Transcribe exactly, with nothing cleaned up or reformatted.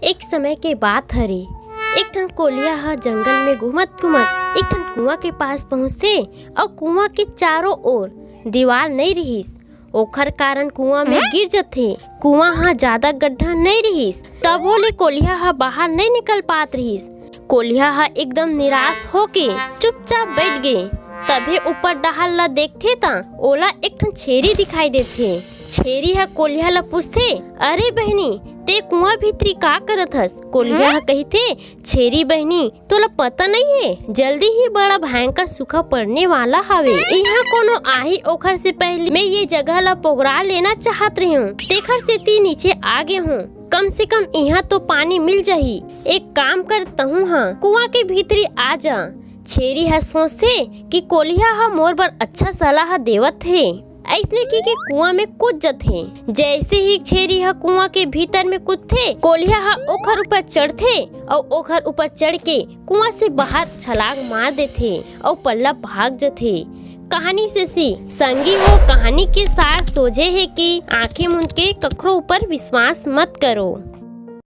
एक समय के बात हरे, एक ठन कोलिहा ह जंगल में घूमत घूमत एक ठन कुआं के पास पहुंचथे। अउ कुआं के चारों ओर दीवार नइ रिहिस, ओखर कारण कुआं में गिर जथे। कुआं ह ज्यादा गड्ढा नइ रिहिस, तभो ले कोलिहा ह बाहर नइ निकल पात रिहिस। कोलिहा ह एकदम निराश होके चुपचाप बैठ गे। तभे ऊपर डहार ला देखथे त ओला एक ठन छेरी दिखाई देथे। छेरी ह कोलिहा ला पूछथे, "अरे बहिनी, ते कुआं भीतरी का करत हस?" कोलिहा ह कहिथे, "छेरी बहिनी, तोला पता नइ हे, जल्दी ही बड़ा भयंकर सूखा पड़ने वाला हवे। इहां कोनो आही, ओखर से पहले मैं ये जगह ला पोगरा लेना चाहत रहेंव, तेखर सेती नीचे आ गे हंव। कम से कम इहां तो पानी मिल जाही। एक काम कर, तहूं ह कुआं के भीतरी आ जा।" छेरी ह सोचथे कि कोलिहा ह मोर बर अच्छा सलाह देवत हे। अइसने कहिके कुआं में कूद जथे। जैसे ही छेरी ह कुआं के भीतर में कूदथे, कोलिहा ह ओखर ऊपर चढ़थे अउ ओखर ऊपर चढ़ के कुआं से बाहर छलांग मार देथे अउ पल्ला भाग जथे। कहानी से सीख, संगी हो, कहानी के सार सोझे हे कि आंखें मूंद के कखरो ऊपर विश्वास मत करो।